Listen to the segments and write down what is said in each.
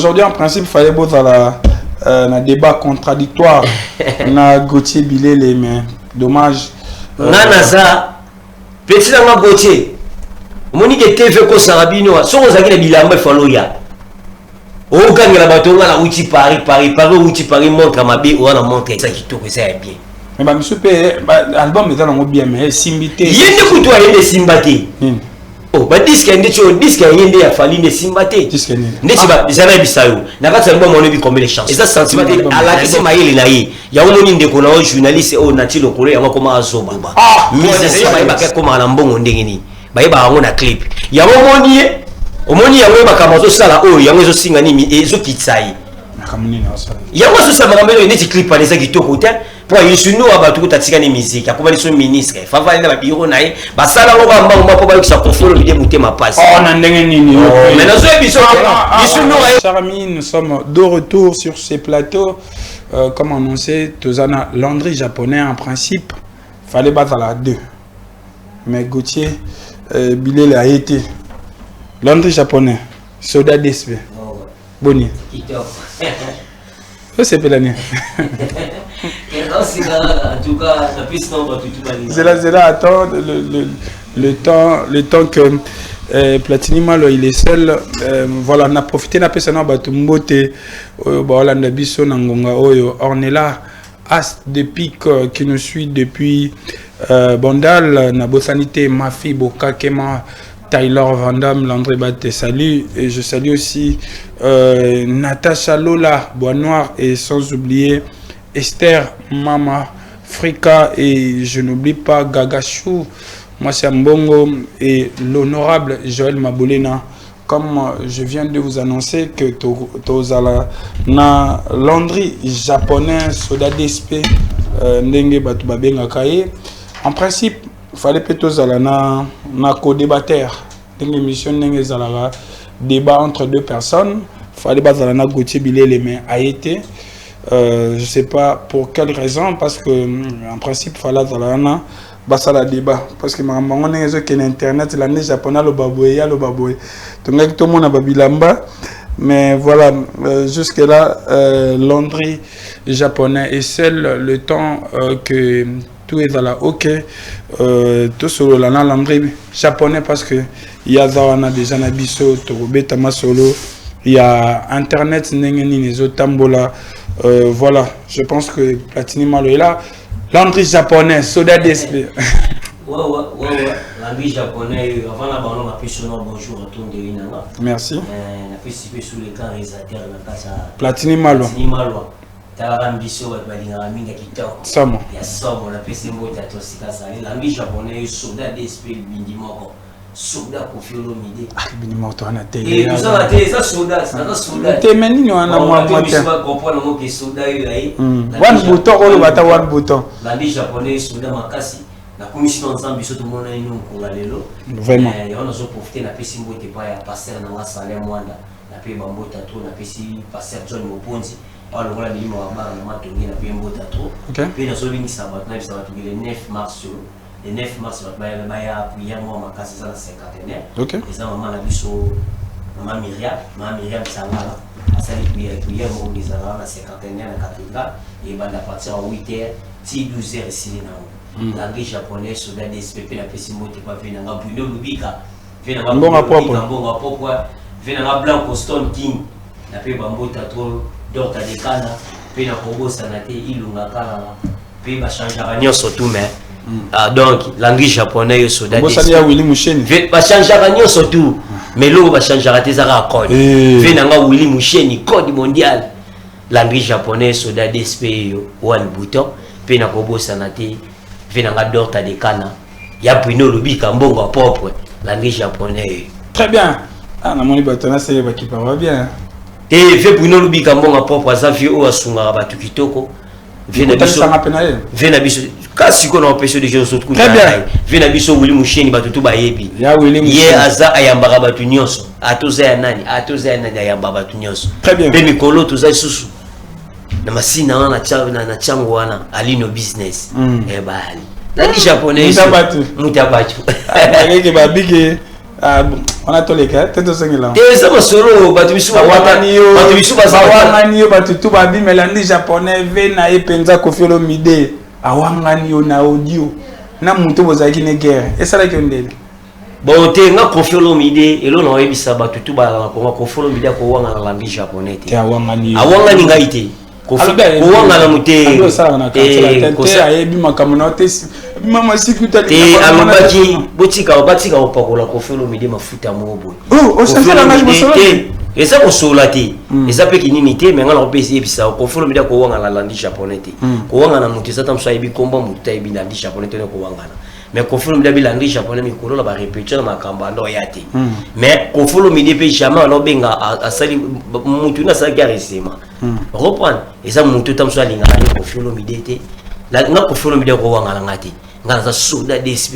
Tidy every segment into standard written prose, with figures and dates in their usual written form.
Aujourd'hui, en principe, fallait bozala na débat contradictoire na Gauthier Bilele, mais dommage. Nga naza petit na nga Gauthier, omoni ke TV ekosaka bino. Soki ozalaki na bilamba, efalo oya okangela bato. Nga nauti Paris, Paris, Paris, outi Paris, montre mabe oza na montre eza kitoko, eza ya bien. Mais bamisu mpe album eza nango bien, mais esimbi te. Ye nde kutu aye nde esimba te. Oh, badisque nde ti oyo disque ye nde ya Fally nde esimba te. Disque nini? Ndeti eza nayebisa yo, na kati ya album wana oyebi combien de chance eza sentiment te. Alakisi mayele na ye yango. Moni ndeko na yo journaliste oyo nati lokolo yango akoma azoba. Musicien bayebaka ekomaka na mbongo ndenge nini? Bayebaka yango na clip. Yango omoni ye, omoni yango makambo azosala oyo, yango ezosinga nini, ezokitisa ye. Makambo nini asala? Yango azosala makambo oyo neti clip wana eza kitoko te, mpo ayesunu wa bato kuta atikani musique, akomani so ministre favali na babiro na ye, basala yango bambango mpo bayokisa Koffi Olomide motema pasi. Oh, na ndenge nini? Mais nazoyebi biso biso. Chers amis, nous sommes de retour sur ces plateaux. Comme annoncé, tozana Landry japonais, en principe, fallait battre la deux. Mais Gauthier Bilele a été. Landry japonais, Soda DSP. Boni. Osepela nini? En tout cas, napesi nango bato tu balinga. Zela, Zela, attends, le temps que Platini Malo, il est seul. Voilà, on a profité, on a pesa na bato mbote, oyo baolanda biso na ngonga oyo. Ornella As de Pic qui nous suit depuis Bandal, na Bosanité, Mafi Bokakema, Tyler Vandam, Landry Bat, salut. Et je salue aussi Natacha Lola, Bois Noir, et sans oublier Esther Mama Frika, et je n'oublie pas Gagachou, moi c'est Mbongo, et l'honorable Joël Maboulena. Comme je viens de vous annoncer que tozala na Landry japonais, soda DSP, ndenge bato babengaka ye. En principe, fallait mpe tozala na co-débatteur, ndenge émission ndenge ezalaka débat entre deux personnes, fallait bazala na Gauthier Bilele, mais aye te. Je sais pas pour quelle raison, parce que en principe fallait azala wana, basala débat, parce que makambo yango ndenge ezokende, internet lande japonais aloba boye, ye aloba boye, tongaki tomona babilamba. Mais voilà, jusque là Landry japonais est seul. Le temps que tout ezala ok, tosolola na Landry japonais, parce que ye aza wana déjà na biso. Tokobeta masolo ya internet, ndenge nini ezotambola. Voilà, je pense que Platini Malo est là. Landry japonais, soda DSP. Ouais. Landry japonais, avant na bango, napesi yo bonjour atondeli nanga. Merci. Napesi mpe sous le camp réalisateur na kati ya Platini Malo. Platini Malwa, talaka biso bato balingaka mingi ya kitoko. Samo. Ya somo, napesi mbote ato sika azali. Landry japonais, soda DSP, libindi moko, soda Koffi Olomide. Ah, libindi moko to wana te. Tozala te, eza soda, aza soda. Te, me nini wana mwa te? Comprendre ngo ke soda oyo aye. One bouton oyo bata one bouton. Landry japonais, soda makasi, nakomisi na Nzambe biso tomonani no nkonga lelo. Vraiment. Yango nazoprofite, napesi mbote epai ya pasteur nanga Salin Mwanda, nape bambota to napesi pasteur John Moponzi awa longola milimo ya bana na Matonge, nape mbota to. Mpe nazolingisa bato, nayebisa bato ke le 9 mars oyo, le 9 mars, bato baya prière mwa makasi, eza na cinquantenaire. Eza mama na biso, mama Miriam, mama Miriam Sangala asali prière moko ezalaka na cinquantenaire na cathédrale, ebanda à partir ya 8 heures ti 12 heures, esili nango. Langue japonais, soda DSP, mpe napesi mbote pa ve nanga Bruno Lubika, ve nanga Mbongo propre. Mbongo propre, ve nanga Blanco Stone King, nape bambota to Dorta Dekana, mpe nakobosana te Ilunga Kalala, mpe bachangeaka nyonso tu, mais ah, donc langue japonais yo, soda. Bosani ya Willy Musheni. Bachangeaka nyonso tu, mais eloko bachangeaka te ezaka code. Ve nanga Willy Musheni, code mondial. Langue japonais, soda DSP yo, one bouton. Mpe nakobosana te ve nanga Dorta Dekana ya Bruno Lubika, mbongo ya propre, langue japonais yo. Très bien. Ah, namoni bato nasele bakipaka bien. Te, ve Bruno Lubika, mbongo ya propre, aza vie oyo asungaka bato kitoko. Vie na biso. Otalisanga mpe na ye. Vie na biso kasi sikoyo na opesi déjà. Très bien. Vie na biso Willy Musheni, bato tu bayebi. Ya Willy Ye Musheni. aza ayambaka bato nyonso, atoza ya nani, atoza ya nani, ayambaka bato nyonso. Très bien. Mpe mikolo toza lisusu na masina wana na ntiango wana alino business. Eh, bali nani japonais. Muta batu. Muta batu. Bakeke babike. Ah, bon, wana toleka te, tozongela. Te, eza masolo bato misu bato misu. Bawangani yo, bato tu babimela ndi Japonais ve na ye mpenza. Koffi Olomide awangani yo na audio na moto bozalaki ne guerre, esalaki yo ndele? Bon, te, nga Koffi Olomide, elo na oyebisa bato tu balaka na Kongo, Koffi Olomide akowangana Landry Japonais te. Te, awangani yo. Awangani ngai te. Kowangana mu te. Osalaka na quartier, ayebi makambo na yo te, mama sikuta. Te, alobaki botika, batika kopakola Koffi Olomide mafuta moko boye. Te. Eza kosola te, eza mpe kinini te. Me nga na kopesa yebisa, Koffi Olomide akowangana Landry Japonais te. Kowangana moto eza ta mosu ayebi komba motu te, ayebi Landry Japonais te, kowangana. Mais Koffi Olomide abi Landry Japonais mikolo na barépétition na makambo ando oya te. Mais Koffi Olomide mpe jamais alobenga asali mutu nini asalaki aresema reprendre. Eza mutu ta mosu alingaka ne Koffi Olomide te. Nga Koffi Olomide akowangana nga te. Nga naza soda DSP,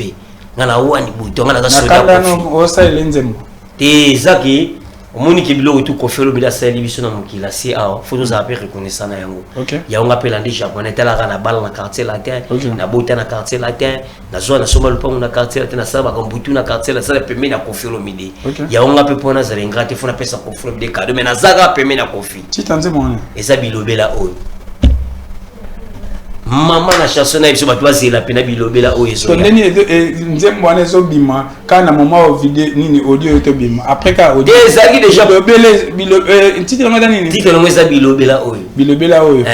nga na wani buto, nga naza soda. Osalela nzembo. Te, eza ke omoni ke biloko tu Koffi Olomide asaleli biso na mokili ase awa, fo tozala mpe reconnaissant na yango. Yango nga mpe Landry Japonais, talaka na bala na Quartier Latin, nabota na Quartier Latin, nazwa nasomba lupango na Quartier Latin, nasala makambo butu na Quartier, nasala pembeni ya Koffi Olomide. Yango nga mpe mpo nazala ingrat te, fo napesa Koffi Olomide cadeau, mais naza kaka pembeni ya Koffi. Tita nzembo wana. Eza Bilobela oyo, mama na chanson na biso, bato bazela mpena Bilobela oyo. Ezoya ndeni nzembo wana ezobima kaka na moment oyo video nini, audio oyo tobima après kaka audio. Te, ezalaki déjà. Bilobele, titre yango eza nini? Titre yango eza Bilobela oyo. Bilobela oyo.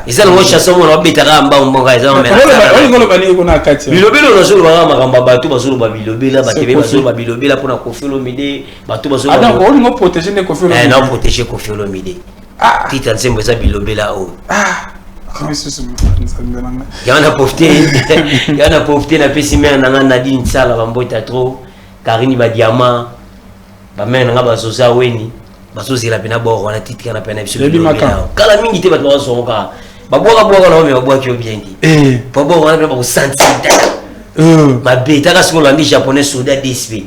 Eza nango chanson mona babetaka mbangu mbangu, eza. Olingo oloba nini kuna kati? Bilobela oyo, nazolobaka makambo ya bato bazoloba bilobela, bato ebe bazoloba bilobela mpona Koffi Olomide, bato bazoloba. Olingo protéger nde Koffi Olomide? Na protéger Koffi Olomide. Titre nzembo eza Bilobela oyo. Yango na profite, yango na profite, napesi mare na nga Nadine Nsala bambota trop, Karini Badiama, bamare na nga bazoza weni, bazozela mpena bor wana, titre wana mpena biso kala mingi te. Bato bazongo kaka babwaka bwaka na me babwaki yo bien te, po bor wana mpena bakosentir mabe. Taka sikoyo olandi Japonais soda DSP,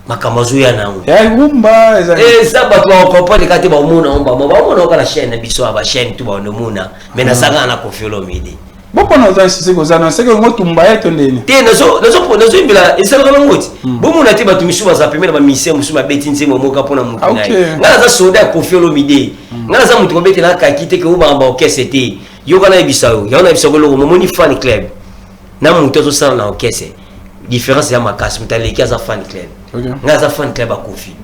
makambo azoya nango. Rumba. Eza bato bakocomprendre kaka te, baomona ngo bamo baomona ngo kaka na chaîne na biso ya bachaîne tu baonomona, mais naza kaka na Koffi Olomide. Bopona oza sisi koza na seke ngo tumba ye to ndeni? Te, nazoyimbela, esalaka bango ti bomona te. Bato misusu baza pembeni na bamisien mosusu, babeti nzembo moka mpona motu na ye. Ngai naza soda ya Koffi Olomide. Ngai naza motu kobetela kaki te, ke obanga baorchestre te. Yoka, nayebisa yo yango, nayebisa yo eloko momoni fan club na motu azosala na orchestre, différence ya makasi. Moto aleki aza fan club. Ngai aza fan club ya Koffi.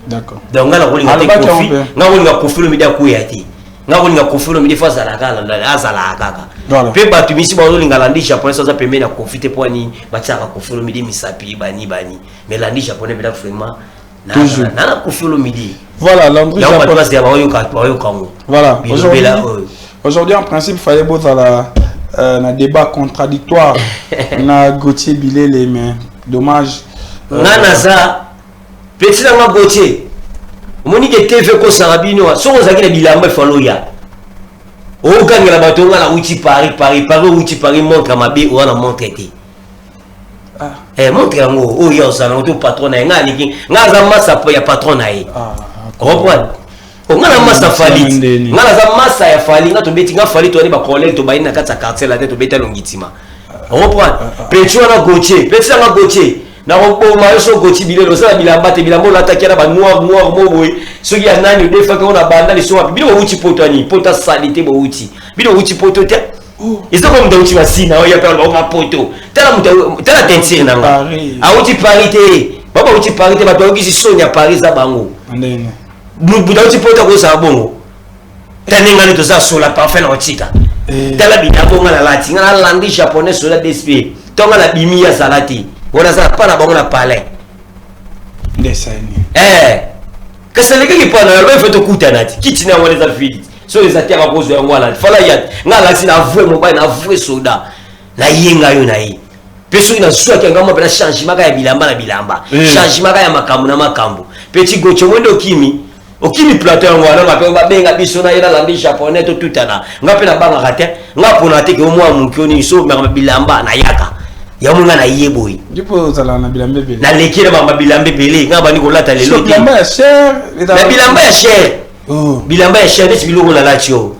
Donc ngai nakolinga te Koffi, ngai kolinga Koffi Olomide akwea te. Ngai kolinga Koffi Olomide fo azalaka, azalaka kaka. Mpe bato misi bazolinga Landry Japonais aza pembeni ya Koffi te, mpo ani batiaka Koffi Olomide misapi bani bani. Mais Landry Japonais mpena vraiment nana Koffi Olomide. Voilà, Landry Japonais bazela, baoyoka, baoyoka yango. Voilà, aujourd'hui en principe fallait bozala na débat contradictoire na Gauthier Bilele, mais dommage. Nga naza petit nanga Gauthier, omoni ke TV ekosaka bino. Soki ozalaki na bilamba, efalo oya okangela bato. Nga nauti Paris, Paris, Paris, outi Paris, montre mabe oza na montre te. Montre yango oyo ya ozala yango to patron na ye. Nga aleki, nga aza masa ya patron na ye, comprendre? Nga na masa Fally, nga naza masa ya Fally. Nga tobeti, nga Fally toyani bacollègue, tobayini na kati ya quartier la te, tobeti alongi ntima, comprendre? Petit wana Gauthier, petit nanga Gauthier, nakoboma yo. So Gauthier Bilele, osala bilamba te, bilamba olataki na banoir noir mo boye, soki ya nani odefaki ngo na banda liso wapi? Bino bouti poto ani poto asali te, bouti bino bouti poto te. Eza ko moto auti masina oyo mpe aloba poto. Tala moto, tala teinture nanga, auti Paris te, baba auti Paris te. Bato bayokisi soni ya Paris eza bango. Moto auti poto akozala bongo ta ndenge ngani toza sola parfum na otika. Tala bilamba nga nalati, nga nalandi Japonais sola DSP to nga nabimi, azala te wana, aza pa na bango na palais. Kasi alekaki mpa na yalo, efe tokutana ti kiti na wana eza vide. So eza te, akozwa yango wana fala ya nga alakisi na vrai mobali, na vrai soda nayenga yo na ye. Mpe soki nazwaki yango mpe na changement kaka ya bilamba na bilamba, changement kaka ya makambo na makambo. Petit Gauthier mwende, okimi, okimi plateau yango wana mape babenga biso na ye nalandi Japonais totutana. Nga mpe nabangaka te, nga mpona te ke omwa moki oni so makambo bilamba nayaka yango, nga na ye boye. Naleki na makambo bilamba ebele, nga bandi kolata lelo te na bilamba ya cher, bilamba ya cher neti biloko nalati oyo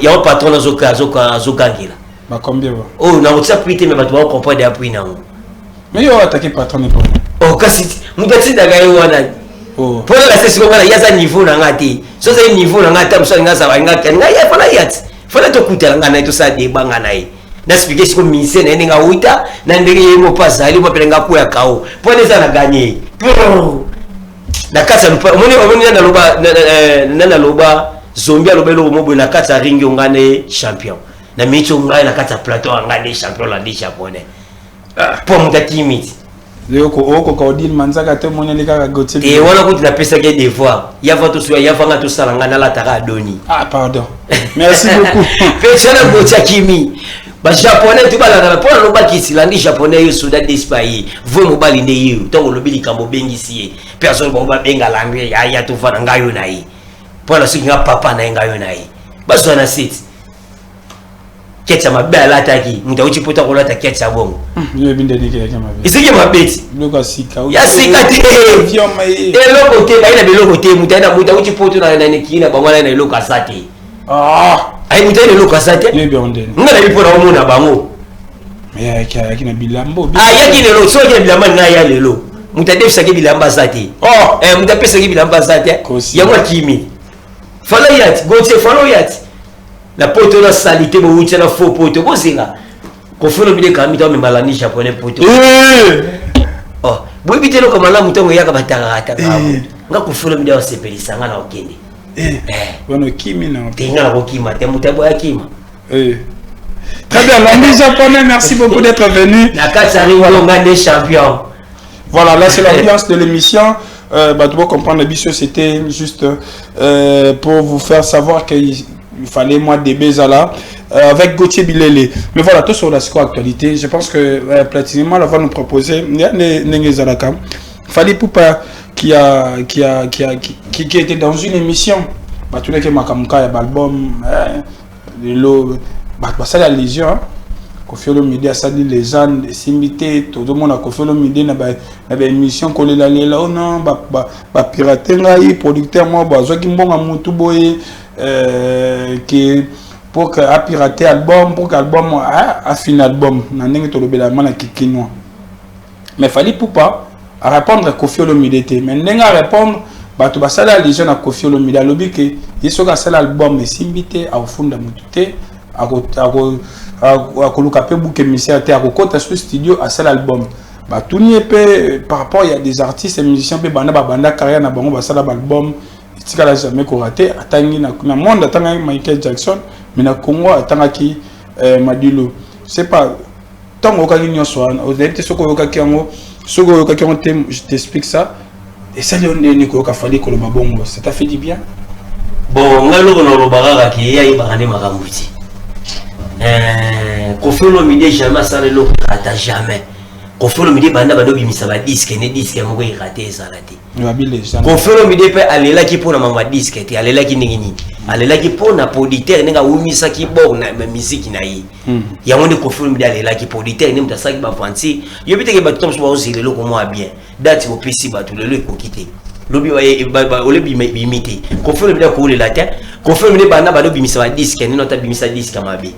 yango patron azogangela oyo nakotia prix te, me bato bakocomprendre ya prix nango. Mais yo attaqué patron ne pas. Oh. Oh, kasi moto atindaka ye wana. Oh. Mpo na se sikoyo, ngai ye aza niveau na nga te. So azali niveau na nga ata mosu alinga azala nga ngai ye, fala ya ti fala tokutana ngai na ye, tosala débat ngai na ye, naexpliquer siko mise na ye ndenge awuta na ndenge ye moko azali mo pele nga kwea kao mpo wana eza na ganye na kati ya lupa. Omoni nani aloba, nani aloba zombi, aloba eloko mo boye na kati ya ringi, oyo ngai nde champion na miniti, oyo ngai na kati ya plateau ya ngai nde champion Landry Japonais, mpo moto akimi ti. Okoka Odile Manzaka te, omoneli kaka Gautier. Te, wana kutu napesaki ye devoir yava tosuya yava nga tosala ngai nalataka adoni. Ah pardon, merci beaucoup. Mpe tiana Gautier akimi, Bajaponais to balandana mpo nalobaki silandi Japonais yo soda despa ye vo mobali nde ye ntango olobi likambo obengisi ye personne bango babenga Landry aya tovanda ngai oyo na ye mpo na soki nga papa na ye ngai oyo na ye bazwa na site keti ya mabe alataki. Moto awuti poto akolata keti ya bongo? Yoyebi nde ndenge mabe. Ezeki mabe ti. Biloko ya sika. Ya sika te, eloko te, baye na biloko te. Moto aye na moto awuti poto na nekili na bango wana na eloko aza te. Aye moto aye na eloko aza te. Yoyebi yango ndeni? Nga nayebi mpo na omona bango. Ayaki na bilambo. Ayaki lelo, soki na bilamba ngai ya lelo, moto adefisaki bilamba aza te. Moto apesaki bilamba aza te. Yango akimi. Fala yati Gautier, fala yati na poto na salité bowuti na faux poto bozinga Koffi Olomide kami to amema Landry Japonais poto. Oh, boyebi te eloko malamu ntango eyaka batakaka takaka nga Koffi Olomide asepelisa nga na okende. Wana okimi na te, nga nakokima te, moto aboya akima. Très bien, Landry Japonais, merci beaucoup d'être venu. Na kati ya ringo nga nde champion. Voilà, là c'est l'ambiance de l'émission. Bah, tu comprendre, biso, c'était juste pour vous faire savoir qu'il fallait moi des là avec Gauthier Bilele. Mais voilà, tout sur la actualité. Je pense que Platini va nous proposer Fally Ipupa qui a qui a qui a qui était dans une émission. Bah, tout le makambo ya album lelo bato basali allusion, hein? Koffi Olomide asali légende esimbi te. Tozomona Koffi Olomide na baémission kolelalela o non, bapirate ngai, producteur moko bazwaki mbongo mutu boye ke pour que apirate album, pour que album afine album na ndenge tolobela ma na kikinois. Mais Fally Ipupa arépondre Koffi Olomide te, mais ndenge arépondre, bato basali allusion na Koffi Olomide. Alobi ke ye soki asali album esimbi te, akofunda motu te, akoluka mpe bouc émissaire te, akokɔta so studio asala album. Batuni ye mpe par rapport ya des artistes et musiciens mpe banda babanda carrière na bango, basala baalbum etikala jamais korater. Atangi na monde, atangaki Michael Jackson, mais na Congo atangaki Madilu. C'est pas ntango oyokaki nyonso wana, oyebi te soki oyokaki yango, soki oyokaki yango te, je t'explique ça. Esali yo ndeni koyoka Fally koloba bongo? Ça t'a fait du bien? Bon, ngai eloko naloba kaka ke ye ayebaka nde makambo ti. Koffi Olomide jamais asala eloko erata, jamais. Koffi Olomide banda bando obimisa badisque ne, disque moko erate ezala te. Koffi Olomide mpe alelaki mpona mama disque te. Alelaki ndenge nini? Alelaki mpona producteur ndenge awumisaki bor na miziki na ye. Yango nde Koffi Olomide alelaki, producteur nde moto asalaki baventure. Yobi teke bato ta mosusu baozela eloko mwa bien, date bopesi bato lelo ekoki te, lobi ole bimi te. Koffi Olomide akolela te. Koffi Olomide banda bando obimisa badisque nino, ata bimisa disque mabe,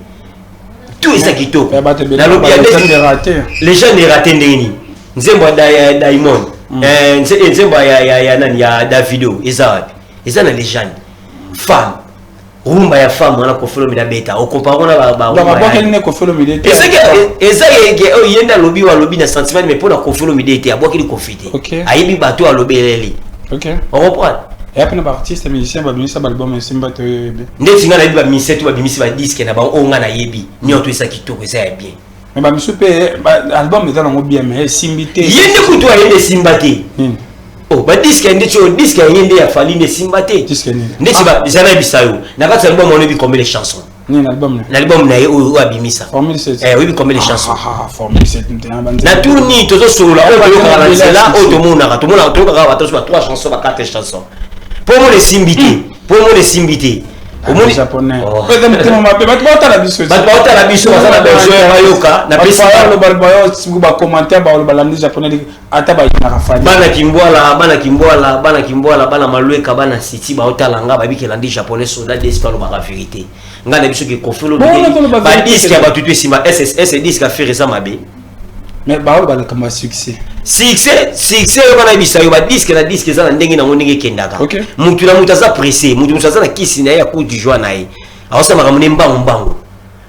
tout eza kitoko. Nalobi légende erate ndenge nini? Nzembo ya Diamond, nzembo ya nani, ya Davido eza wapi? Eza na légende. Femme, rumba ya femme wana Koffi Olomide abeta, okompare wana. Eza oyo ye nde alobi, oyo alobi na sentiment, mais mpona Koffi Olomide te, abwakeli Koffi te, ayebi bato oyo alobi eleli. Ocomprendre? Eya mpe na baartiste musicien babimisa baalbum esimba te, oyebi. Ndeti ngai nayebi bamusicien to babimisi badisque na bango oyo ngai nayebi nyonso eza kitoko, eza ya bien. Mais bamisu mpe album eza nango bien, mais esimbi te. Ye nde kutu aye nde esimba te. Oh, badisque ndeti oyo disque ya ye nde ya Fally nde esimba te. Ndeti eza nayebisa yo, na kati ya album wana oyebi combien de chansons? Nini, album? Na album na ye oyo abimisa, oyebi combien de chansons? Na tourni tozosolola, oyo toyokaka na nzela, oyo tomonaka, tomonaka, toyokaka bato ba 3 chansons, ba 4 chansons, mpo omona esimbi te, mpo omona esimbi te. Omoni Japonais motema mabe, bato baotala biso. Bato baotala biso baza na besoin bayoka. Bacommentaire baoloba Landry Japonais ata bayinaka Fally. Bana Kimbwala, bana Kimbwala, bana Kimbwala, bana Malweka, bana City baotala nga, babiki Landry Japonais soda d'esprit alobaka vérité. Nga na biso ke Koffi badisque ya bato to esimba, ss disque affaire eza mabe. Mais baoloba likambo ya succès. Succès, succès oyo bana yebisa yo, badisque na disque eza na ndenge nango, ndenge ekendaka. Mutu na mutu aza pressé, mutu mosusu aza na kisi na ye ya coup du joie na ye, aosala makambo nde mbangu mbangu,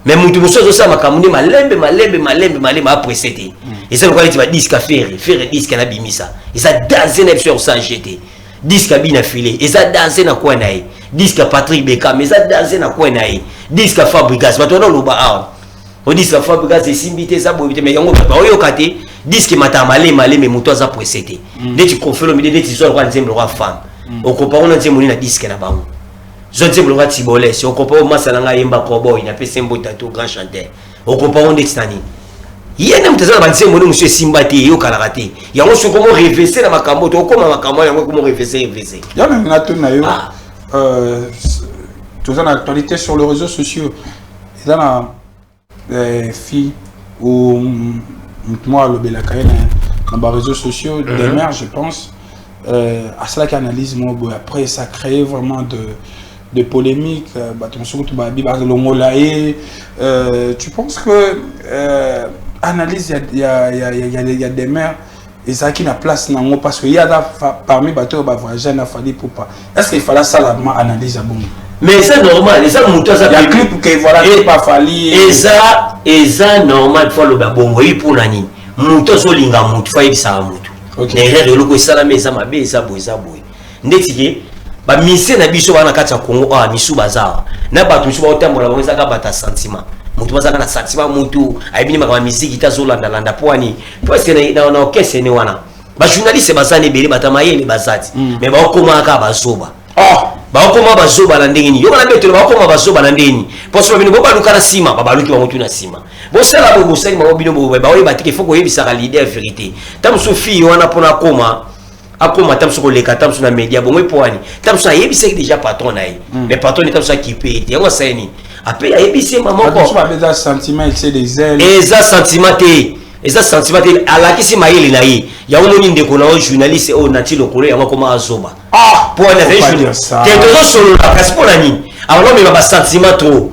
mais mutu mosusu azosala makambo nde malembe malembe malembe malembe, apressé te. Eza lokola neti badisque ya Ferre. Ferre, disque anabimisa eza danse na biso ya kosange te. Disque abina file eza danse na coin na ye, disque ya Patrick Bekam eza danse na coin na ye, disque ya Fabrigas, bato wana oloba awa o disque ya Fabrigas esimbi te, eza boye te, mais yango bato baoyoka te. Disque emataka maleme maleme, moto aza pressé te. Ndeti Koffi Olomide, ndeti zwa lokwa nzembo lokwa femme, okopa ngo na nzembo nini na disque na bango? Zwa nzembo lokwa Tibolese, okopa o masa na ngai ayemba Koboy, napesi mbota to grand chanteur, okopa ngo ndeti na nini? Ye nde moto aza na banzembo nde mosusu esimba te, eyokanaka te. Yango soki okomo rêver na makambo to okóma makambo yango ekomo rêver rêver. Ya na tuna yo, toza na actualité sur les réseaux sociaux, eza na fille ou motu moko alobelaka ye na baréseaux sociaux, Demer je pense, asalaki analyse moko boye. Après, ça crée vraiment de polémique, bato mosusu kutu babi balongola ye. Tu penses que analyse ya Demer ezalaki na place nango? Parce que ye aza parmi bato oyo bavoyage na Fally Ipupa. Est ce que il fallait asala ma analyse ya bongo? Mais eza normal, eza moto aza ya clip ke voilà, clip afali. Eza normal, faut aloba bongo. Oyebi mpona nini? Moto azolinga motu, faut ayebisaka motu na erreur, eloko esalami eza mabe, eza boye, eza boye. Ndeti ke bamise na biso baa na kati ya Congo awa, misu baza awa na bato misu baotambola bango, ezaka bato ya sentiment. Motu bazaka na sentiment, motu ayebi ni makambo ya misiki te, azolandalanda. Po wani presque na orchestre ne wana, bajournaliste baza na ebele, bato ya mayele baza ti, mais baokomaka kaka bazoba. Baokoma bazoba na ndenge nini? Yoka na betelo, baokoma bazoba na ndenge nini? Mposo bino bobaluka na nsima, babaluki bango tu na nsima, bosala boye, bosali bango bino boye, baoyeba te. Faut koyebisaka leader vérité. Ta mosusu fille wana, mpona akoma ta mosusu koleka ta mosusu na média bongo, epo wani ta mosusu ayebisaki déjà patron na ye, mais patron ne ta mosusu akipe ye te. Yango asali nini? Ape ayebisi ye moko. Eza sentiment, excès de zèle. Eza sentiment te, eza sentiment te. Alakisi mayele na ye. Yango moni ndeko na yo journaliste oyo nati lokolo, yango akoma azoba. Po wana te, tozosolola kasi mpo na nini akolomema basentiment trop,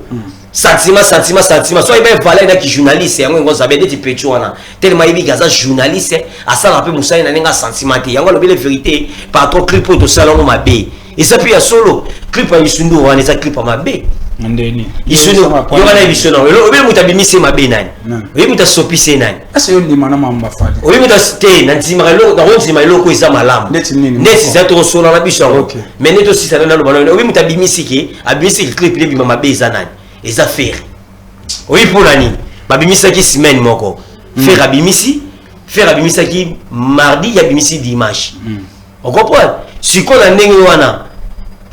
sentiment, sentiment, sentiment. So ayeba valeur naki journaliste, yango ozabe ndeti petu wana telema, ayebiki aza journaliste, asalaka mpe mosali na ndenge asentiment te. Yango alobele vérité: patron, clip oyo tosala yango mabe. Eza mpe ya solo, clip ya Isundu wana eza clip ya mabe. Ndeni? Isundu yo wana yebiso na oyebi moto abimisi ye mabe nani? Oyebi moto asopisi ye nani? Ese yo ndima na mamba Fally? Oyebi moto te, nandimaka eloko, nakondima eloko eza malamu. Ndeti nini? Ndeti eza tokosola na biso yango, mais nde tosisa nde naloba nano. Oyebi moto abimisi ke abimisi ke clip ebima mabe eza nani? Eza Ferre. Oyebi mpona nini? Babimisaki semaine moko, Ferre abimisi, Ferre abimisaki mardi, abimisi dimanche. Ocomprendre? Sikoyo na ndenge wana,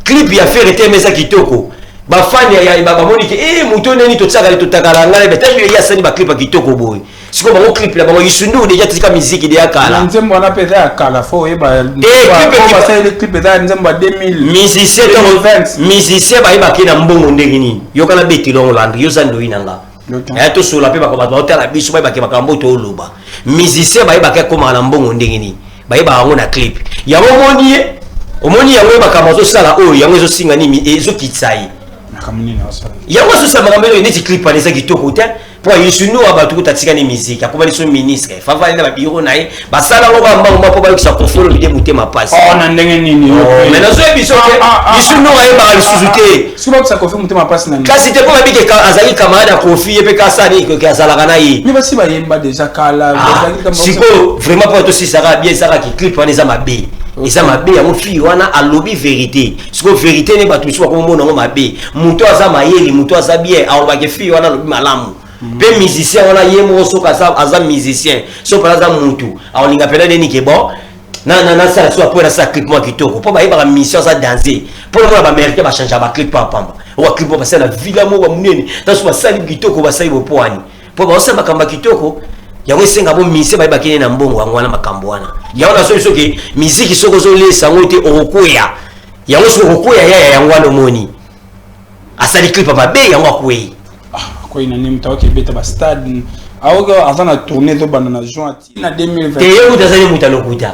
clip ya Ferre te, eza kitoko. Bafani bamoni ke e moto neni totiaka totakala ngai beta ye asali baclip ya kitoko boye. Sikoyo bango clip na bango Isundu déjà tika musique de ya kala. Nzembo wana mpe eza ya kala, faut oyeba basaleli clip eza ya nzembo ya 2000. Musicien, musicien bayebaki na mbongo ndenge nini? Yoka na betelo yango, Landri, yo oza ndoi na nga, aya tosola mpe bato baotala biso, bayebaki makambo tooloba. Musicien bayebaki akomaka na mbongo ndenge nini? Bayebaka yango na clip. Yango omoni ye, omoni yango, makambo azosala oyo, yango ezosinga nini? Ezokitisa ye. Yango azosala makambo oyo neti clip wana eza kitoko te. Mpo Yusunu wa bato kuta atikani musique, akomani so ministre, favali na babiro na ye, basala yango bambango mpo bayokisa Koffi Olomide motema pasi. Na ndenge nini? Mais nazoyebi so ke Yusunu ayebaka lisusu te. Soki bakisa Koffi motema pasi na kasi te, mpo babike azalaki camarade ya Koffi, ye mpe kasani azalaka na ye. Mais basi bayemba déjà kala. Sikoyo vraiment, mpo tosisaka bien, ezalaki clip wana eza mabe, eza mabe. Yango fille wana alobi vérité. Sikoyo vérité ne bato misusu bakomomona yango mabe. Moto aza mayele, moto aza bien, alobaki fille wana alobi malamu. Mpe musicien wana ye moko, soki aza musicien, so mpena aza mutu, akolinga mpena nini ke bon, nasala so apo nasala clip moko kitoko, mpo bayebaka mission aza danser. Mpo namona baaméricain bachange baclip pamba, oyo clip moko basala na villa moko bamonene, taso basali kitoko, basali bopo wani mpo baosala makambo ya kitoko. Yango esenga bo musicien bayebaki nini na mbongo. Yango wana makambo wana, yango nasoki soki miziki, soki ozolesa yango te, okokwea. Yango soki okokwea yaya, yango wana omoni asali clip ya mabe, yango akwei. Akwei na nini? Moto aoki ebeta bastade, aoki aza na tournée ezobanda na juin ti na 2020. Te, ye mutu azali mutu alokuta.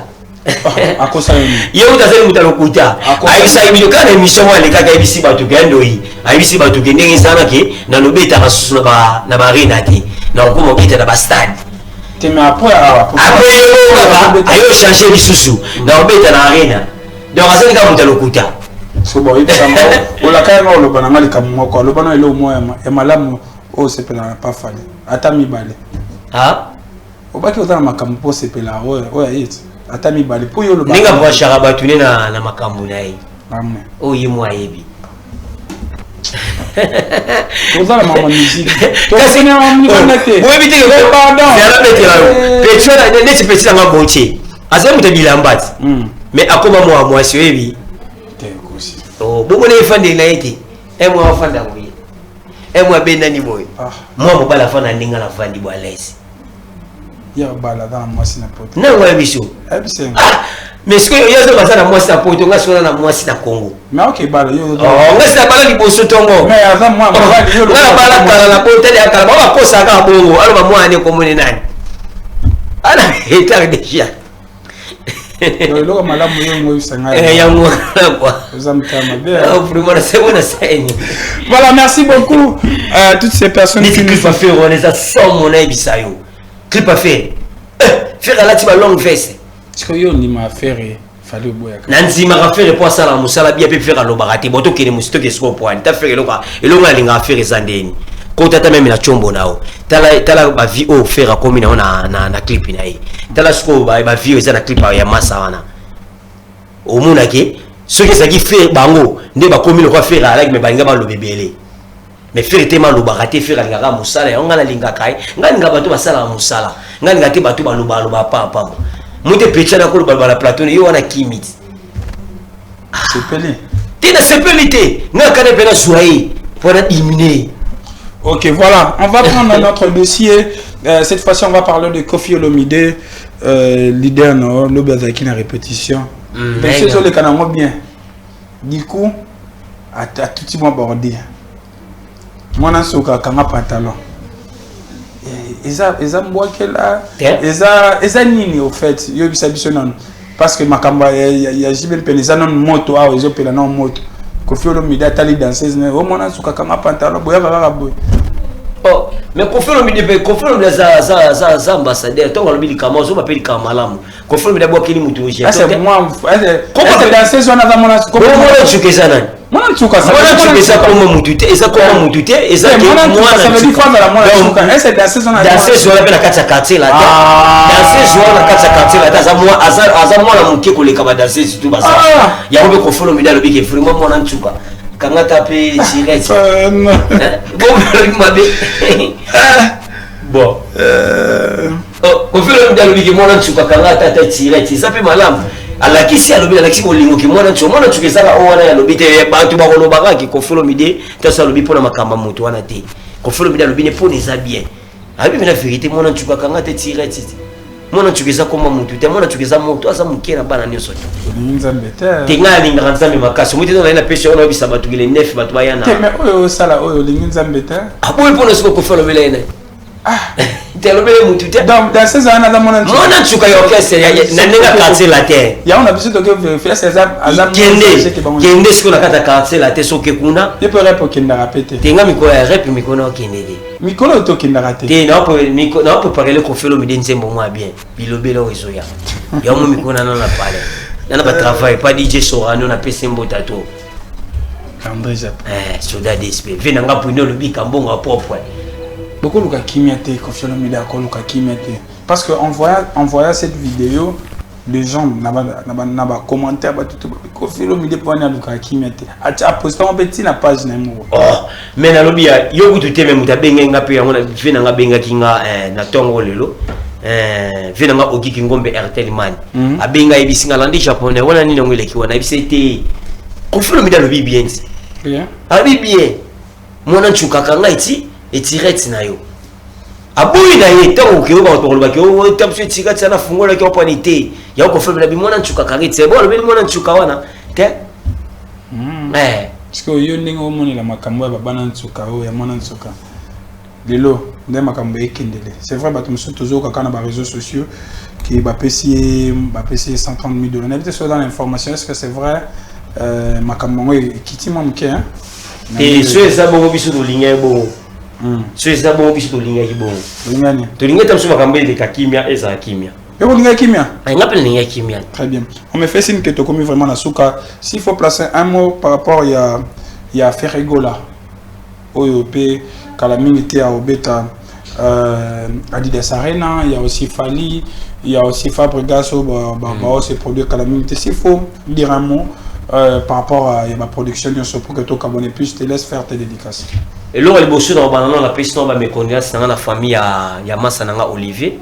Akosala nini? Ye mutu azali mutu alokuta. Ayebisaki bino kaka na émission moko alekaki, ayebisi bato ke andoi, ayebisi bato ke ndenge ezalaki, nalobetaka susu na baarena te, nakokoma obeta na bastade. Te, mais après awa Après ye kaka ayo change lisusu na kobeta na Arena. Donc azali kaka moto ya lokuta. So bon, oyebisanga, olaka yanga, oloba na nga likambo moko, aloba na eloko moko ya malamu oyo osepelaka na pa Fally, ata mibale. Ah? Obaki oza na makambo mpo osepela oyo oyo aye ti ata mibale mpo yo oloba. Ndenge abrachaka bato ne na makambo na ye. Amen. Oyo ye mo ayebi. Toza na mama musique. Kasi te. Boyebi te. Pardon. Nabetela yo petit neti petit nanga Botie, azali moto ya bilamba ti, mais akoma mwa mwasi, oyebi. Te, kosi. Bomona efandeli na ye te, e mwa afanda boye, e mwa abendani boye. Ah. Mwa mobali afanda ndenge nafandi bo, à l'aise. Ya bala aza na mwasi na poto. Nango ya biso. Ayebisenga. Ah, mais sikoyo yo azo baza na mwasi na poto, nga sikoyo na mwasi na Congo. Mais ok, bala yo. Oh, nga si nabala liboso ntongo. Mais aza mwa mobali yo. Nga nabala kala na botali ya kala, bao bakosaka kaka bongo. Aloba mwana ekomone nani ana retard déjà. Eloko malamu yo ngo oyebisa ngai. Yango wana quoi. Oza motema mabe. Ah, vraiment nasemo na seni. Voilà, merci beaucoup à toutes ces personnes neti qui nous clip affaire wana eza somo, nayebisa yo, clip affaire, Ferre alati ba longue veste. Sikoyo yo ondima affaire Fally, oboyaka. Na ndimaka Ferre mpo asalaka mosala bia, mpe Ferre alobaka te. Bo tokende mosi, toke sikoyo poani ta Ferre. Eloko eloko alingaka Ferre eza ndeni kota ata même na tshombo na yo. Tala, tala bavi oyo Ferre akomi nango na clip na ye. Tala sikoyo bavi oyo eza na clip ya masa wana. Omonake soki ezalaki Ferre, bango nde bakomi lokola Ferre alaki, me balinga baloba ebele, mais Ferre te malobaka te. Ferre alingaka mosala yango. Ngai nalingaka ye, ngai alingaka bato basalaka mosala, ngai alingaka te bato balobaloba pambapamba. Mo te petia na kolobaloba na plateau yo wana kimi ti. Sepeli. Te, nasepeli te. Ngai akana mpe nazwa ye mpo na diminuer. Ok, voilà. On va prendre notre dossier. Cette fois-ci, on va parler de Koffi Olomide, leader, no, lobi azalaki na répétition. Mais c'est sur le canal bien. Du coup, à tout petit mois bordé. Mwana soka kanga pantalon. Eza mbwakela. Te. Eza nini au fait? Yo bisa biso nano. Parce que makambo ya JB Mpene eza nano moto awa, ezopela nano moto. Koffi Olomide atali danseuse na ye, o mwana suka kanga pantalon boyaka kaka boye. Oh, mais Koffi Olomide mpe, Koffi Olomide aza ambassadeur. Ntongo alobi likambo, azoba mpe likambo malamu. Koffi Olomide abwakeli moto. Ese mwa ese danseuse wana aza mwana Mwana nsuka eza nani? Mwana nsuka. Mwana nsuka eza koma mutu te, eza koma mutu te, eza Te, ke mwana nsuka, ça veut dire faut azala mwana nsuka. Ese danseuse wana aza Danseuse wana mpe na kati ya quartier la te. Ah. Danseuse wana na kati ya quartier la te, aza mwana moke koleka badanseuse tu baza. Ah. Yango mpe Koffi Olomide alobi ke vraiment mwana nsuka kangata mpe tirete. Non. Bon, mabe bon. Oh, Koffi Olomide alobi ke mwana nsuka kanga ata ata tirete, eza mpe malamu. Alakisi, alobi, alakisi bolingo ke mwana nsuka, mwana nsuka ezaka oyo wana. Alobi te bato bakolobaka ke Koffi Olomide taso alobi mpona makambo ya moto wana te. Koffi Olomide alobi ne mpona eza bien, alobi mpe na vérité, mwana nsuka kanga te tirete te. Mwana nsuka eza koma motu te, mwana nsuka eza moto, aza moke na bana nyonso te. Olingi Nzambe te. Te, ngai alingaka Nzambe makasi. Omoi te, naye napesi yango, nayebisa bato kele nef bato baya na Te, mais oyo osala oyo, olingi Nzambe te. Aboyi mpona soki Koffi alobela ye na te, alobela ye motu te. Donc danseuse wana aza mwana nsuka. Mwana nsuka ya orchestre na ndenge ya quartier latin. Yango na biso toke vérifier ese aza Kende, kende sikoyo na kati ya quartier latin, soki kuna. Ye mpe rep okendaka pe te. Te, nga mikolo ya rep, mikolo na okende te. Mikolo oyo tokendaka te. Te, naopreparele Koffi Olomide nzembo mwa bien, bilobela oyo ezoya yango. Mikolo nano na pale nana batravail pa DJ Sorano, napesi mbota to. André Japon. Soda dsp ve nanga pwini olobika mbongo ya propre. Bokoluka kimia te. Koffi Olomide akoluka kimia te, parce que en voyant cette vidéo, les gens na bacommentaire, bato to Koffi Olomide mpo wani alukaka kimia te, aposta ngo mpe ntina page na ye moko. Oh, mais nalobi ya yo kutu te, me moto abengaki nga mpe yango ve nanga abengaki nga na ntongo lelo, ve nanga Okiki Ngombe Airtel Man. Abenga, ayebisi nga landi japonais wana nini yango eleki wana. Ayebisi ete Koffi Olomide alobi bien ti. Bien. Alobi bien, mwana ncukaka ngai ti etirete na yo, aboyi na ye. Ntango okeyo, bato bakolobaki ta biso etika ti ana fungolaki opwani te. Yango Koffi Olomide abi mwana ncukaka ngai ti bo, alobeli mwana ncuka wana te. Parce que yo ndenge omonela makambo ya babana nsuka oyo ya mwana nsuka lelo, nde makambo ekendele. C'est vrai, bato mosusu tozoyoka kaka na baréseaux sociaux ke bapesi ye 130 000 dollars. Nayebi te soki oza na information, est ce que c'est vrai? Makambo yango ekiti mwa moke, hein? Te, so eza bongo, biso tolingi ye bongo. So eza bongo, biso tolingaki bongo. Tolingi ata biso makambo eleka kimia, ezala kimia. Yo olingaki kimia? Nga mpe nalingaki kimia. Très bien. On me fait signe que tokomi vraiment na suka. S'il faut placer un mot par rapport ya Ferre Gola oyo mpe kala mingi te ya obeta Adidas Arena, il y a aussi Fally, il y a aussi Fabregas oyo bao se produire kala mingi te. S'il faut dire un mot par rapport à ma production nyonso pour que tokabone, puis je te laisse faire tes dédicaces. Eloko ya liboso na kobanda nano, napesi nano bamécondoléance na nga na famille ya masa na nga Olivier.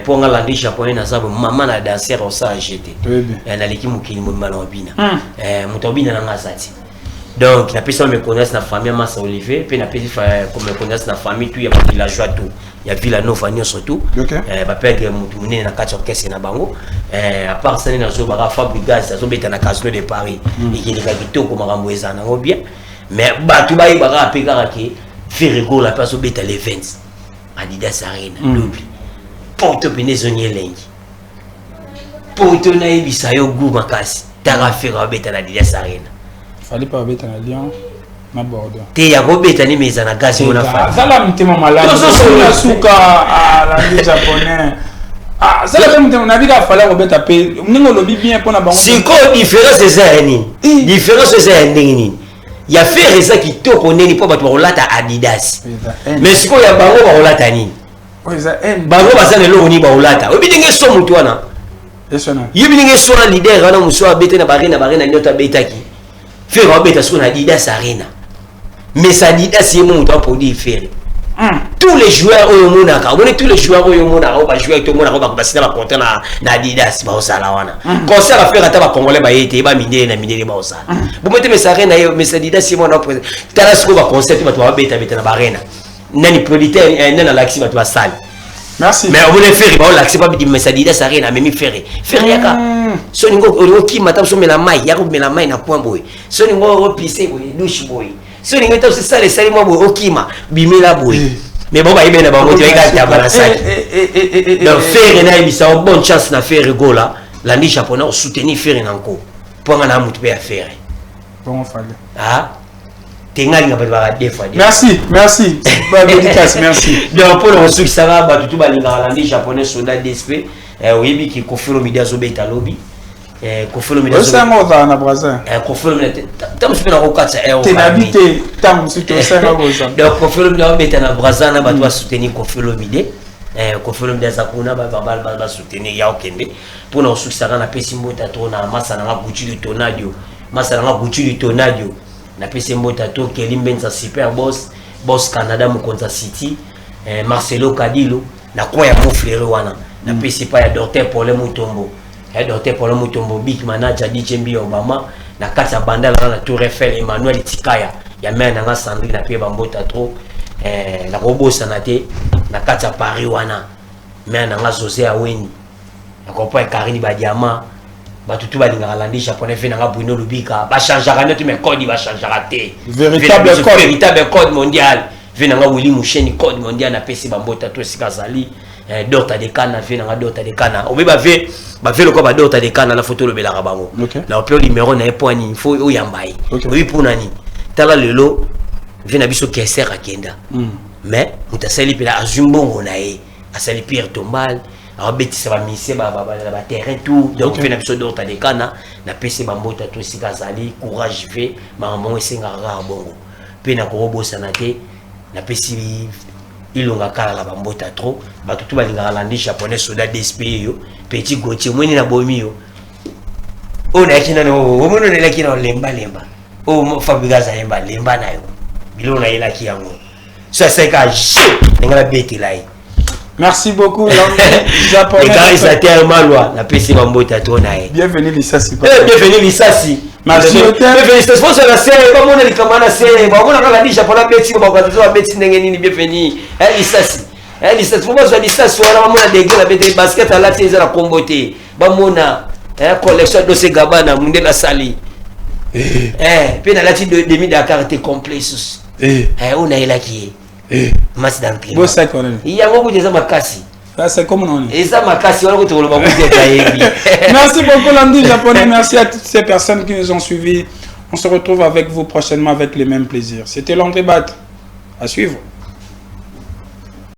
Mpo nga Landi Japonais naza boye, mama na danser osala je te. Toyebi. Naleki mokili mobimba na obina. Moto abina na nga aza te. Donc napesi nano mécondoléance na famille ya masa Olivier, mpe napesi mécondoléance na famille tout ya bavillageois, tout ya Villa Nova nyonso tout. Baperdre motu monene na kati ya orchestre na bango. À part ça, nde nazobaka Fabregas azobeta na Casino de Paris. Ekeleka kitoko, makambo eza nango bien, mais bato bayebaka mpe kaka ke Ferre Gola mpe azobeta le 20 Adidas Arena. Lobi poto pene ezongi elengi, poto nayebisa yo gu makasi. Taka Ferre abeta na Adidas Arena. Fally mpe abeta na Lyon na Bordeaux. Te, ya kobeta nini eza na gaz mona Fally. Azala motema malamu. Tozosolola. Na suka alandi Japonais. Ah, zala mpe motema nabika. Fally akobeta mpe ndenge olobi bien mpona bango. Sikoyo différence eza ya nini? Eh. Différence eza ya ndenge nini? Ya Ferre eza kitoko ndeni mpo bato bakolata Adidas. Eza haine. Mais sikoyo ya bango bakolata nini? Oyo eza haine. Bango baza na eloko nini bakolata? Oyebi ndenge so motu wana Esona. Yebi ndenge so wana leader wana mosu abete na baarena, baarena nyonso abetaki. Ferre abeta sikoyo na Adidas Arena, mais Adidas ye mo moto aproduire Ferre. Tous les joueurs oyo omonaka, omoni tous les joueurs oyo omonaka, oyo bajoueur to omonaka oyo basina bacontrat na Adidas, baozala wana. Concert affaire ata bacongolais baye te, bamindele na mindele baozala. Bomo te mesa arena ye, mesa Adidas ye mwana. Tala sikoyo baconcert te, bato babetabeta na baarena. Nani producteur? Nani alakisi bato basali? Merci. Mais omoni Ferre baolakisi pa mesa Adidas Arena, amemi Ferre. Ferre yaka so olingo, olingo okima ta so omela mai, yaka omela mai na coin boye. So olingo opise boye, douche boye. So olingo ta sala esali mwa boye, okima bimela boye. Mais bao bayebi na bango te, bayeka taba na saki. Donc Ferre nayebisa yo, bonne chance na Ferre Gola. Landi Japonais osoutenir Ferre na nko mpo anga na motu mpe ya Ferre. Bongo Fally? Ah te, nga alinga bato baka deux fois deux. Merci, merci. Ba dédicace, merci. Donc mpona kosukisaka, bato tu balingaka Landi Japonais, soldat dsp, oyebi ki Koffi Olomide azobeta lobi. Koffi Olomide Osango ozala na Brazil. Koffi Olomide ta mosu mpe nakokatisa. Te, nabi te, ntango mosusu tosenga kozala. Donc Koffi Olomide azobeta na Braza na bato basoutenir Koffi Olomide. Koffi Olomide aza kuna, basoutenir ya okende. Mpona kosukisaka, napesi mbota to na masa nanga Gucci du Tonadio, masa nanga Gucci du Tonadio, napesi mbota to Keli Mbenza, super boss, boss Canada, mokonzi ya city, Marcelo Kadilo na coin ya Moflere wana. Napesi pa ya Docteur Paulin Mutombo, ya Docteur Paulin Mutombo, big manager DJ Mbi Obama na kati ya Bandala na Tour Eiffel, Emmanuel Tikaya ya mare nanga Sandrine, napie bambota trop. Nakobosana te na kati ya Paris wana, mare nanga José Aweni, nakomprendre Karine Badiama. Bato tu balingaka Landi Japonais fe nanga Bruno Lubika, bachangeaka neti mais code bachangeaka te. Véritable code. Véritable code mondial ve nanga Willi Musheni, code mondial. Napesi bambota to esika azali. Dorta de Kana ve nanga Dorta de Kana, obe bave bave lokola badorta de Kana na foto olobelaka bango. Na opio numéro na ye mpo nini fo oyamba ye. Oyebi mpona nini? Tala lelo ve na biso Keser akenda. Mais moto asali mpena azwi mbongo na ye, asali pierre tombale, abetisa bamise na baterrain tout. Donc mpe na biso Dorta de Kana, napesi bambota to esika azali. Courage ve, makambo yango esengaka kaka bongo. Mpe nakokobosana te, napesi Ilonga Kalala bambota trop. Bato tu balingaka Landi Japonais, soda dsp yo petit Gautier, omoni na bomi yo oyo nayaki nano, omoni oyo nayelaki na lembalemba oyo Fabregas ayemba lemba na yo, biloko nayelaki yango so asalika je ndenge nabetela ye. Merci beaucoup, Landry Japonais. Le réalisateur Malwa, napesi bambota to na ye. Bienvenue Lisasi. Eh, bienvenue Lisasi. Merci, hôtel. Bienvenue Lisasi. Sponsor na sere, bamona likambo na sere, bamona kaka Landi Japonais abeti, bakokaza babeti ndenge nini. Bienvenue. Eh Lisasi. Eh Lisasi, faut bazwa Lisasi wana, bamona degré na bete basket alati eza na kombo te. Bamona eh collection Dolce Gabbana mundele asali. Eh, pe nalati demi Dakar te, complet susu. Eh, oyo nayelaki ye. Match d'entraînement. Bosaki wana. Yango kutu eza makasi. Ça, c'est comme on Eza makasi wana kutu koloba kutu etayebi. Merci beaucoup, Landry Japonais. Merci à toutes ces personnes qui nous ont suivis. On se retrouve avec vous prochainement avec les mêmes plaisirs. C'était Landry Bat. À suivre.